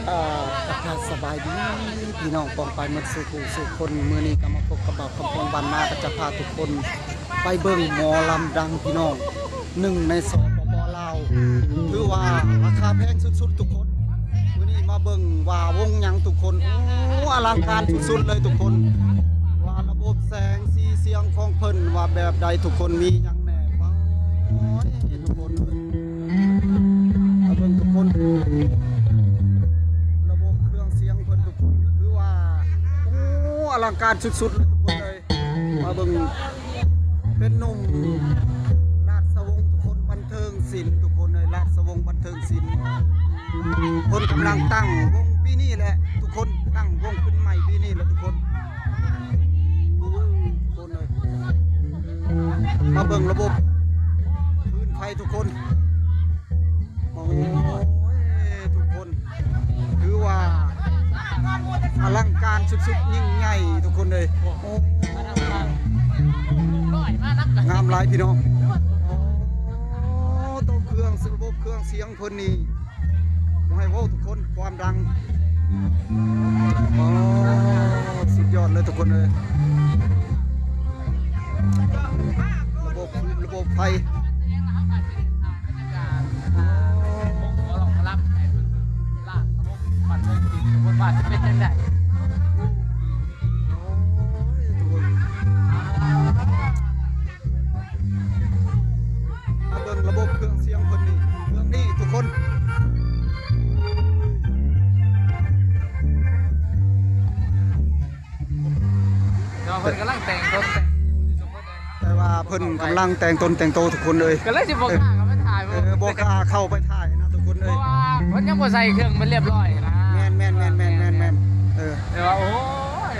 ເອີ ທັກທາຍສະບາຍດີພີ່ນ້ອງປ້ອງປາຍໝົດສູ່ຜູ້ສູ່ຄົນ. ມື້ນີ້ກໍມາພົບກັບບ່າວຄຳພົງບ້ານນາ ກໍຈະພາທຸກຄົນໄປເບິ່ງໝໍລຳດັງພີ່ນ້ອງ ໜຶ່ງໃນ ສປປ ລາວ ຖືວ່າລາຄາແພງສຸດໆທຸກຄົນ. ມື້ນີ້ມາເບິ່ງວ່າວົງຫຍັງທຸກຄົນ. ໂອ້ ອະລັງການສຸດໆເລີຍທຸກຄົນ. ວ່າລະບົບແສງສີສຽງຂອງເພິ່ນວ່າແບບໃດທຸກຄົນ ມີຫຍັງແດ່. ໂອ້ຍ ທຸກຄົນເອີຍ ມາເບິ່ງທຸກຄົນ ລະບົບເຄື່ອງສຽງເພິ່ນທຸກຄົນ ຄືວ່າ ໂອ້ ອະລັງການສຸດໆເລີຍທຸກຄົນເອີຍ. ມາເບິ່ງ ເປັນໜຸ່ມລາດສະວົງທຸກຄົນ ບັນເທີງສິນທຸກຄົນເອີຍ ລາດສະວົງບັນເທີງສິນ ເພິ່ນກຳລັງຕັ້ງວົງປີນີ້ແຫຼະທຸກຄົນ ຕັ້ງວົງຂຶ້ນໃໝ່ປີນີ້ແຫຼະທຸກຄົນ ທຸກຄົນເອີຍ. ມາເບິ່ງລະບົບຟືນໄຟທຸກຄົນ. ໂອ້ຍ ທຸກຄົນ ຖືວ່າອະລັງການສຸດໆ ຍິ່ງໃຫຍ່ທຸກຄົນເອີຍ. ໂອ້ ງາມຫຼາຍພີ່ນ້ອງ. ໂອ້ ໂຕເຄື່ອງ ລະບົບເຄື່ອງສຽງເພິ່ນນີ້ ບໍ່ໃຫ້ເວົ້າທຸກຄົນ ຄວາມດັງ ໂອ້ ສຸດຍອດເລີຍທຸກຄົນເອີຍ. ລະບົບຟືນ ລະບົບໄຟ ມາເບິ່ງລະບົບເຄື່ອງສຽງເພິ່ນນີ້ ເລື່ອງນີ້ທຸກຄົນ. ແຕ່ວ່າເພິ່ນກຳລັງແຕ່ງຕົນແຕ່ງໂຕທຸກຄົນເອີຍ ກໍເລີຍຊິບໍ່ກ້າເຂົ້າໄປຖ່າຍ ເອີ ບໍ່ກ້າເຂົ້າໄປຖ່າຍນະທຸກຄົນເອີຍ ເພາະວ່າເພິ່ນຍັງບໍ່ໃສ່ເຄື່ອງມັນຮຽບຮ້ອຍນະ. ແມ່ນໆໆໆໆ ເອີ ແຕ່ວ່າ ໂອ້ຍ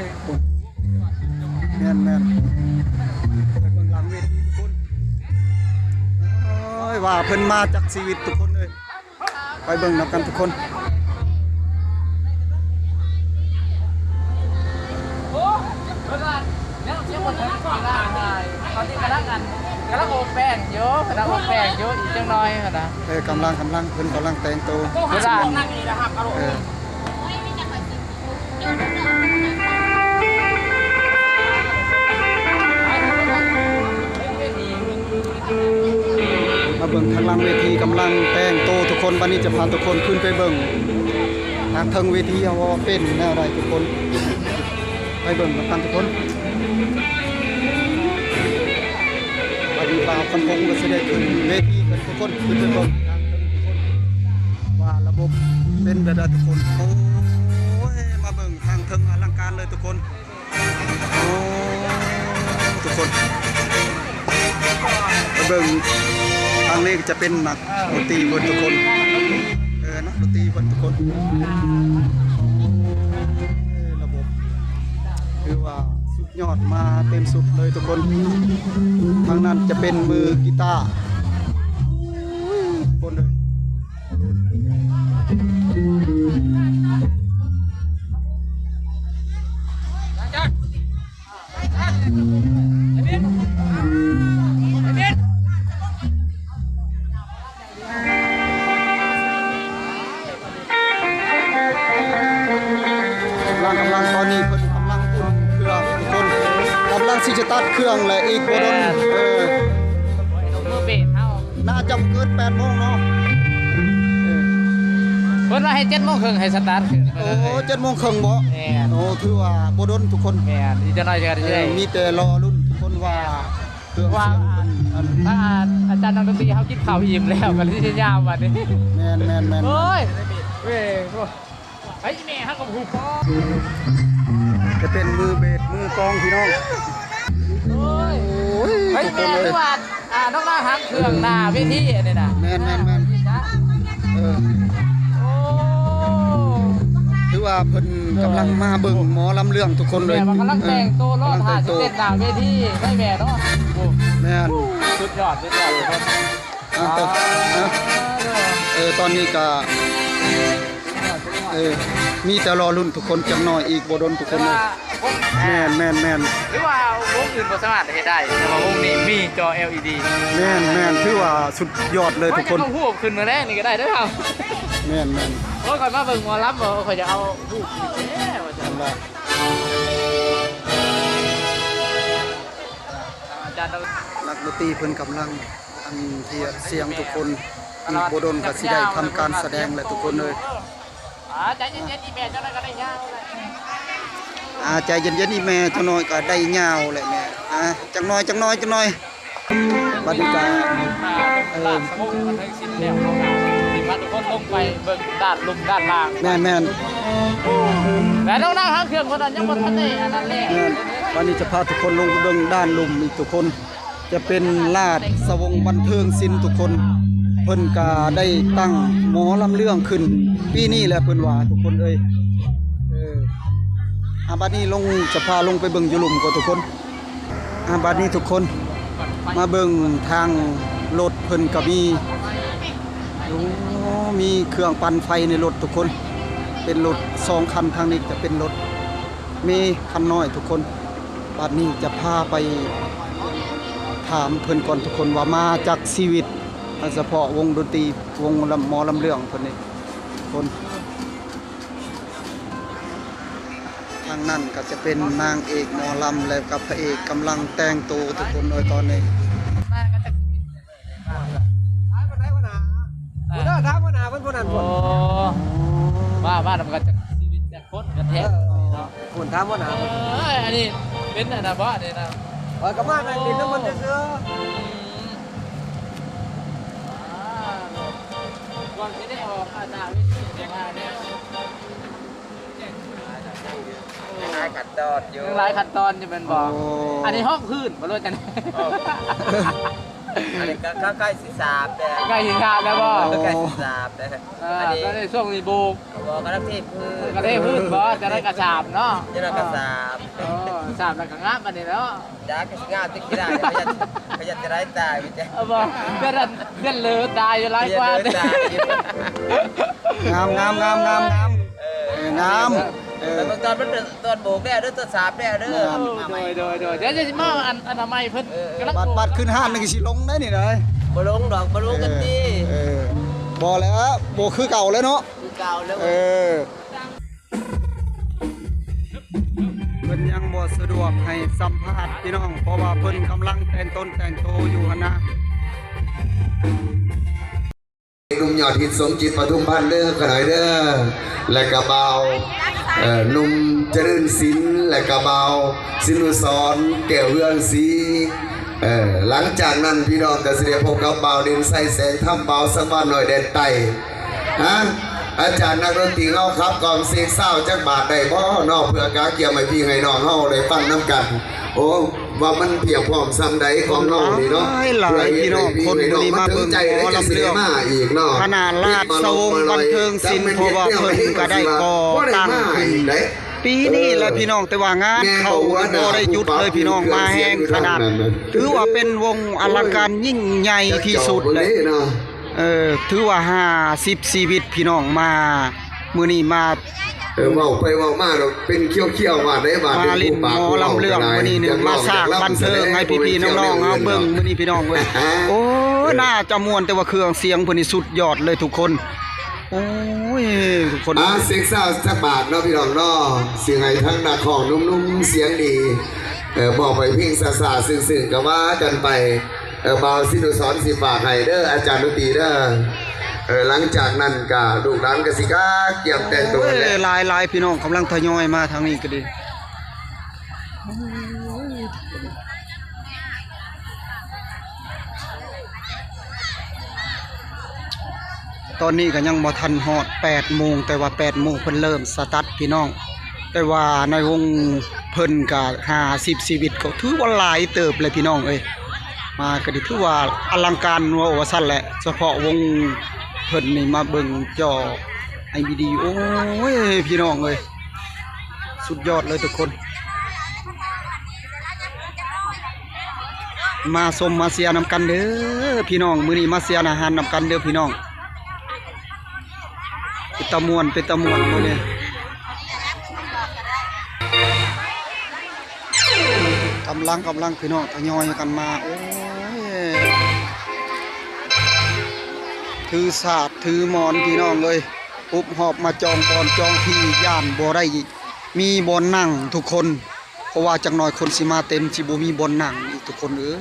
ແມ່ນໆ ໄປເບິ່ງຫຼັງເວທີທຸກຄົນ. ໂອ້ຍ ວ່າເພິ່ນມາຈັກຊີວິດທຸກຄົນເອີຍ. ໄປເບິ່ງນຳກັນທຸກຄົນ. ຕອນນີ້ກຳລັງອັນ ກຳລັງອົບແປ້ງຢູ່ ກຳລັງອົບແປ້ງຢູ່ ອີກຈັກໜ່ອຍຫັ້ນນະ. ເອີ ກຳລັງ ກຳລັງ ເພິ່ນກຳລັງແຕ່ງໂຕ ເພິ່ນວ່າ ເອີ. ມາເບິ່ງທາງຫຼັງເວທີກຳລັງແຕ່ງໂຕທຸກຄົນ. ບັດນີ້ຈະພາທຸກຄົນຂຶ້ນໄປເບິ່ງທາງເທິງເວທີວ່າເປັນແນວໃດທຸກຄົນ. ໄປເບິ່ງນຳກັນທຸກຄົນ. ບັດນີ້ບ່າວຄຳພົງກໍຊິໄດ້ຂຶ້ນເວທີກັນທຸກຄົນ ຂຶ້ນໄປເບິ່ງທາງເທິງທຸກຄົນ ວ່າລະບົບເປັນແບບໃດທຸກຄົນ. ໂອ້ຍ ມາເບິ່ງທາງເທິງອະລັງການເລີຍທຸກຄົນ. ໂອ້ ທຸກຄົນ ໄປເບິ່ງທາງນີ້ຈະເປັນນັກດົນຕີເພິ່ນທຸກຄົນ ເອີ ນັກດົນຕີເພິ່ນທຸກຄົນ. ໂອ້ຍ ລະບົບ ຖືວ່າສຸດຍອດ ມາເຕັມຊຸດເລີຍທຸກຄົນ. ທາງນັ້ນຈະເປັນມືກີຕາ ຄົນເດີ. ກຳລັງ ກຳລັງ ຕອນນີ້ເພິ່ນກຳລັງອຸ່ນເຄື່ອງທຸກຄົນ ກຳລັງຊິສະຕາດເຄື່ອງ ແລະ ອີກບໍ່ດົນ ເອີ ມືເບດເຮົາ ໜ້າຈະບໍ່ເກີນແປດໂມງເນາະ. ເອີ ເພິ່ນວ່າໃຫ້ເຈັດໂມງເຄິ່ງໃຫ້ສະຕາດເຄື່ອງ. ໂອ້ ເຈັດໂມງເຄິ່ງບໍ? ແມ່ນ. ໂອ້ ຖືວ່າບໍ່ດົນທຸກຄົນ. ແມ່ນ ອີກຈັກໜ້ອຍກໍໄດ້ ເອີ ມີແຕ່ລໍລຸ້ນທຸກຄົນວ່າເຄື່ອງ ວ່າ ສຽງເພິ່ນ ອັນ ອາຈານນັກດົນຕີເຮົາກິນເຂົ້າອີ່ມແລ້ວ ກໍເລີຍຊິຍາວບັດນີ້. ແມ່ນໆໆໆ ໂອ້ຍ ເວີຍ ໂອ້ຍ ໄອ້ແມ່ເຮົາກໍຮູ້ພໍ ຈະເປັນມືເບດມືກອງພີ່ນ້ອງ. ໂອ້ຍ ໂອ້ຍ ໄອ້ແມ່ ທຸກຄົນເອີຍ ຄືວ່າ ອ່າ ນ້ອງນາງຫາງເຄື່ອງໜ້າເວທີອັນນີ້ນະ. ແມ່ນໆໆ ເອີ ໂອ້ ຖືວ່າເພິ່ນກຳລັງມາເບິ່ງໝໍລຳເລື່ອງທຸກຄົນເລີຍ. ແມ່ນວ່າກຳລັງແຕ່ງໂຕ ເອີ ລໍຖ້າຊິເຕັ້ນໜ້າເວທີໄດ້ແມ່ເນາະ. ໂອ້ ແມ່ນ ສຸດຍອດ ສຸດຍອດທຸກຄົນ. ອ່າ ອ່າ ເອີ ຕອນນີ້ກະ ເອີ ມີແຕ່ລໍລຸ້ນທຸກຄົນ ຈັກໜ້ອຍອີກບໍ່ດົນທຸກຄົນເລີຍ. ແມ່ນ ແມ່ນ ແມ່ນ ຖືວ່າ ວົງອື່ນບໍ່ສາມາດເຮັດໄດ້ ແຕ່ວ່າວົງນີ້ມີຈໍ ແອລອີດີ. ແມ່ນໆ ຖືວ່າສຸດຍອດເລີຍທຸກຄົນ. ຂ້ອຍຈະເອົາຮູບຂຶ້ນມື້ແລງນີ້ກໍໄດ້ເດີເຮົາ. ແມ່ນໆ ໂອ້ຍ ຂ້ອຍມາເບິ່ງໝໍລຳບໍ່ ຂ້ອຍຈະເອົາຮູບຂຶ້ນແທ້ວ່າຊັ້ນ. ອາຈານ ນັກດົນຕີເພິ່ນກຳລັງ ອັນທຽບສຽງທຸກຄົນ. ອີກບໍ່ດົນກໍຊິໄດ້ທຳການສະແດງແລ້ວທຸກຄົນເອີຍ. ອ່າ ໃຈເຢັນໆ ອີແມ່ ຈັກໜ້ອຍກໍໄດ້ຍາວແຫຼະ. ອ່າ ໃຈເຢັນໆ ອີແມ່ ຈັກໜ້ອຍກໍໄດ້ຍາວແຫຼະແມ່. ອ່າ ຈັກໜ້ອຍ ຈັກໜ້ອຍ ຈັກໜ້ອຍ. ບັດນີ້ກໍ ເອີ ລາດສະບົງກັນທັງສິ້ນແລ້ວ ເຮົາກໍຊິພາທຸກຄົນລົງໄປເບິ່ງດ້ານລຸ່ມດ້ານລ່າງ. ແມ່ນໆ ແລະນ້ອງໆ ຫາງເຄື່ອງເພິ່ນນັ້ນຍັງບໍ່ທັນໄດ້ອັນນັ້ນແຫຼະ. ແມ່ນ ບັດນີ້ຈະພາທຸກຄົນລົງໄປເບິ່ງດ້ານລຸ່ມອີກທຸກຄົນ. ຈະເປັນລາດສະວົງບັນເທີງສິນທຸກຄົນ. ເພິ່ນກະໄດ້ຕັ້ງໝໍລຳເລື່ອງຂຶ້ນປີນີ້ແຫຼະເພິ່ນວ່າທຸກຄົນເອີຍ. ເອີ ອາ ບັດນີ້ລົງ ຈະພາລົງໄປເບິ່ງຢູ່ລຸ່ມກ່ອນທຸກຄົນ. ອາ ບັດນີ້ທຸກຄົນ ມາເບິ່ງທາງລົດເພິ່ນກະມີ. ໂອ້ ມີເຄື່ອງປັ່ນໄຟໃນລົດທຸກຄົນ. ເປັນລົດສອງຄັນ ທາງນີ້ຈະເປັນລົດເມຄັນນ້ອຍທຸກຄົນ. ບັດນີ້ຈະພາໄປຖາມເພິ່ນກ່ອນທຸກຄົນວ່າມາຈັກຊີວິດ ໂດຍສະເພາະວົງດົນຕີ ວົງລຳ ໝໍລຳເລື່ອງເພິ່ນນີ້ທຸກຄົນ. ທາງນັ້ນກໍຈະເປັນນາງເອກໝໍລຳ ແລະກັບພະເອກກຳລັງແຕ່ງໂຕທຸກຄົນເອີຍຕອນນີ້. ຫຼາຍປານໃດຫົວໜ້າ? ເອີ ເດີ ຖາມຫົວໜ້າເພິ່ນຜູ້ນັ້ນພຸ້ນ. ໂອ້ ວ່າ ວ່າແລ້ວມັນກໍຈັກຊີວິດຈັກຄົນກັນແທ້ເນາະ. ເອີ ພຸ້ນຖາມຫົວໜ້າເພິ່ນ. ເອີ ອັນນີ້ເປັນອັນນັ້ນບໍ່ ອັນນີ້ນະ? ຂ້ອຍກໍມານັ່ງຫຼິ້ນນຳເພິ່ນຊື່ໆ. ອືມ ອ່າ ກ່ອນຊິໄດ້ອອກໜ້າເວທີ ແຕ່ວ່າແນວ ຍັງຫຼາຍຂັ້ນຕອນຢູ່ ຍັງຫຼາຍຂັ້ນຕອນຢູ່ແມ່ນບໍ່? ໂອ້ ອັນນີ້ຮອງພື້ນບໍ່ ຫຼືວ່າຈັ່ງໃດ? ຮອງ ອັນນີ້ກໍໃກ້ຊິສາບແລ້ວ ໃກ້ຊິສາບແລ້ວບໍ່? ໂອ້ ໃກ້ຊິສາບແລ້ວ. ອ່າ ອັນນີ້ ຕອນນີ້ຊ່ວງນີ້ໂບກ ບໍ່ ກຳລັງເທພື້ນ ກະເທພື້ນບໍ່? ຈັ່ງໃດກໍສາບເນາະ ຈັ່ງໃດກໍສາບ. ອໍ ສາບແລ້ວກໍງາມບັດນີ້ເນາະ. ຈັກຊິງາມຈັກຊິໄດ້ ຂະຫຍັນ ຂະຫຍັນຈະໄດ້ຕາຍ ເອີ ບໍ່ ເດືອນ ເດືອນເລີຕາຍຢູ່ຫຼາຍກວ່າ. ງາມ ງາມ ງາມ ງາມ ງາມ ເອີ ງາມ ເອີ ແລ້ວຕອນມັນ ຕອນໂບກແລ້ວເດີ ຕອນສາບແລ້ວເດີ. ໂດຍ ໂດຍ ໂດຍ ດຽວຈະຊິມາອັນ ອະນາໄມເພິ່ນ ເອີ ກຳລັງ ບັດ ບັດຂຶ້ນຮ້ານນີ້ຊິລົງໄດ໋ນີ້ໄດ໋. ບໍ່ລົງດອກ ບໍ່ລົງກັນຕິ ເອີ ບໍ່ແລ້ວ ບໍ່ຄືເກົ່າແລ້ວເນາະ ຄືເກົ່າແລ້ວ ເອີ. ເພິ່ນຍັງບໍ່ສະດວກໃຫ້ສຳພາດພີ່ນ້ອງ ເພາະວ່າເພິ່ນກຳລັງແຕ່ງຕົນແຕ່ງໂຕຢູ່ຫັ້ນນະ. ໜຸ່ມຍອດຮິດ ສົມຈິດ ປະທຸມພັນ ເດີ ຂະໜ້ອຍເດີ ແລະກະບ່າວ ເອີ ໜຸ່ມຈະເລີນສິນ ແລະກະບ່າວ ສິນນຸສອນ ແກ້ວເຮືອງສີ. ເອີ ຫຼັງຈາກນັ້ນພີ່ນ້ອງກໍຊິໄດ້ພົບກັບບ່າວເດັ່ນໄຊ ແສງທຳ ບ່າວສັງວານ ນ້ອຍແດນໃຕ້. ຮະ ອາຈານນັກດົນຕີເຮົາຂັບກ່ອມເຊກຊາວຈັກບາດໄດ້ບໍ່ເນາະ ເພື່ອກະກຽມໃຫ້ພີ່ໃຫ້ນ້ອງເຮົາໄດ້ຟັງນຳກັນ. ໂອ້ ວ່າມັນພຽບພ້ອມສ່ຳໃດຂອງເຮົານີ້ເນາະ ຫຼາຍໆ ພີ່ນ້ອງ ຄົນມື້ນີ້ມາເບິ່ງໝໍລຳເລື່ອງ ຄະນະລາດສະວົງບັນເທີງສິນ ເພາະວ່າເພິ່ນກະໄດ້ກໍ່ຕັ້ງຂຶ້ນປີນີ້ແຫຼະພີ່ນ້ອງ ແຕ່ວ່າງານເຂົາບໍ່ໄດ້ຢຸດເລີຍພີ່ນ້ອງ ມາແຮງຂະໜາດ ຖືວ່າເປັນວົງອະລັງການຍິ່ງໃຫຍ່ທີ່ສຸດເລີຍ. ເອີ ຖືວ່າຫ້າສິບຊີວິດພີ່ນ້ອງມາ ມື້ນີ້ມາ ເອີ ເວົ້າໄປເວົ້າມາແລ້ວເປັນຂຽວໆ ວ່າໄດ້ວ່າ ມາຫຼິ້ນໝໍລຳເລື່ອງມື້ນີ້ ໜຶ່ງມາສ້າງບັນເທີງໃຫ້ພີ່ໆ ນ້ອງໆ ເຮົາເບິ່ງມື້ນີ້ພີ່ນ້ອງເອີຍ. ໂອ້ຍ ໜ້າຈະມ່ວນ ແຕ່ວ່າເຄື່ອງສຽງເພິ່ນນີ້ສຸດຍອດເລີຍທຸກຄົນ. ໂອ້ຍ ທຸກຄົນ ອ່າ ເຊັກຊາວຈັກບາດເນາະພີ່ນ້ອງເນາະ ຊິໃຫ້ທາງນັກຮ້ອງໜຸ່ມໆ ສຽງດີ ເອີ ມອບໃຫ້ເພງຊ້າໆ ຊຶ້ງໆ ກໍວ່າກັນໄປ. ເອີ ບ່າວສິນນຸສອນຊິຝາກໃຫ້ເດີ ອາຈານດົນຕີເດີ. ເອີ ຫຼັງຈາກນັ້ນກະລູກຫຼານກະຊິກະກຽມແຕ່ງໂຕ ໂອ້ຍ ແລ້ວ ຫຼາຍໆ ພີ່ນ້ອງກຳລັງທະຍອຍມາທາງນີ້ກະດີ. ຕອນນີ້ກະຍັງບໍ່ທັນຮອດແປດໂມງ ແຕ່ວ່າແປດໂມງເພິ່ນເລີ່ມສະຕັດພີ່ນ້ອງ. ແຕ່ວ່າໃນວົງເພິ່ນກະຫ້າສິບຊີວິດ ກໍຖືວ່າຫຼາຍເຕີບແຫຼະພີ່ນ້ອງເອີຍ. ມາກໍຖືວ່າອະລັງການເວົ້າວ່າຊັ້ນແຫຼະ ສະເພາະວົງເພິ່ນນີ້ ມາເບິ່ງຈໍໄອວີດີ ໂອ້ຍ ພີ່ນ້ອງເອີຍ ສຸດຍອດເລີຍທຸກຄົນ. ມາຊົມມາເຊຍນຳກັນເດີພີ່ນ້ອງ ມື້ນີ້ມາເຊຍອາຫານນຳກັນເດີພີ່ນ້ອງ. ເປັນຕາມ່ວນ ເປັນຕາມ່ວນມື້ນີ້ ກະ ກຳລັງ ກຳລັງ ພີ່ນ້ອງທະຍອຍກັນມາ. ໂອ້ຍ ຖືສາດຖືໝອນ ພີ່ນ້ອງເອີຍ, ອຸບຫອບມາຈອງບ່ອນຈອງທີ່ ຢ້ານບໍ່ໄດ້ມີບ່ອນນັ່ງທຸກຄົນ, ເພາະວ່າຈັກໜ່ອຍຄົນຊິມາເຕັມ ຊິບໍ່ມີບ່ອນນັ່ງອີກທຸກຄົນເອີຍ.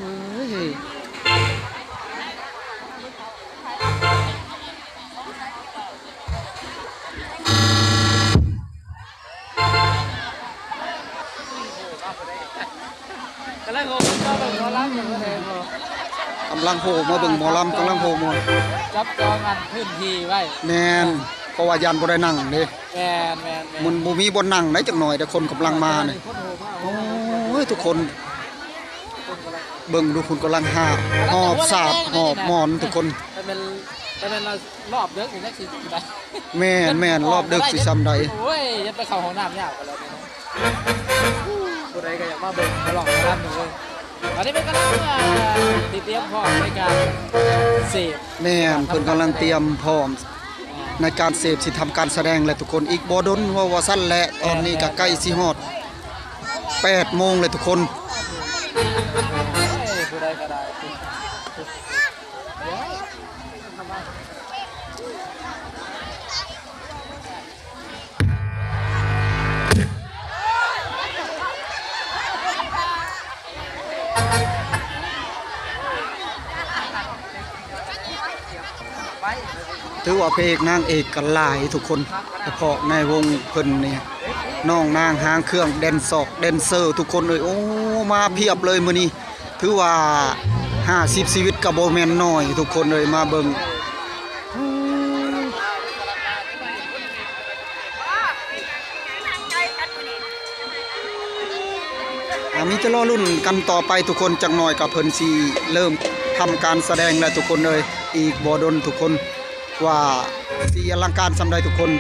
ກຳລັງໂຮມາເບິ່ງໝໍລຳ ກຳລັງໂຮມາເບິ່ງໝໍລຳ ກຳລັງໂຮມາ ຈັບຈອງອັນພື້ນທີ່ໄວ້. ແມ່ນ ເພາະວ່າຢ້ານບໍ່ໄດ້ນັ່ງເດ້. ແມ່ນໆໆ ມັນບໍ່ມີບ່ອນນັ່ງໃດ ຈັກໜ່ອຍ ແຕ່ຄົນກຳລັງມານີ້. ໂອ້ຍ ທຸກຄົນ ເບິ່ງດູ ພຸ້ນກຳລັງຫາບ ຫອບສາດ ຫອບໝອນທຸກຄົນ. ແຕ່ແມ່ນ ແຕ່ແມ່ນວ່າ ລອບເດິກນີ້ຈັກຊິໄດ້. ແມ່ນໆ ລອບເດິກຊິຊ່ຳໃດ. ໂອ້ຍ ຢ່າໄປເຂົ້າຫ້ອງນ້ຳຍາກໄປແລ້ວນີ້ເນາະ. ຜູ້ໃດກໍຢາກມາເບິ່ງມາລອງມາລຳເດີ. ຕອນນີ້ເພິ່ນກຳລັງ ອ່າ ຊິຕຽມພ້ອມໃນການເສບ. ແມ່ນ ເພິ່ນກຳລັງຕຽມພ້ອມໃນການເສບ ຊິທຳການສະແດງແຫຼະທຸກຄົນ. ອີກບໍ່ດົນ ເວົ້າວ່າຊັ້ນແຫຼະ. ຕອນນີ້ກໍໃກ້ຊິຮອດແປດໂມງແລ້ວທຸກຄົນ. ໂອ້ຍ ຜູ້ໃດກໍໄດ້. ຖືວ່າພະເອກນາງເອກກໍຫຼາຍທຸກຄົນ, ສະເພາະໃນວົງເພິ່ນນີ້ ນ້ອງນາງຫາງເຄື່ອງ ແດນຊອກ ແດນເຊີ ທຸກຄົນເອີຍ. ໂອ້ ມາພຽບເລີຍມື້ນີ້. ຖືວ່າຫ້າສິບຊີວິດກໍບໍ່ແມ່ນໜ້ອຍທຸກຄົນເອີຍ ມາເບິ່ງ. ອ່າ ມີແຕ່ລໍລຸ້ນກັນຕໍ່ໄປທຸກຄົນ, ຈັກໜ້ອຍກໍເພິ່ນຊິເລີ່ມທຳການສະແດງແລ້ວທຸກຄົນເອີຍ. ອີກບໍ່ດົນທຸກຄົນ ວ່າຊິອະລັງການສ່ຳໃດທຸກຄົນ.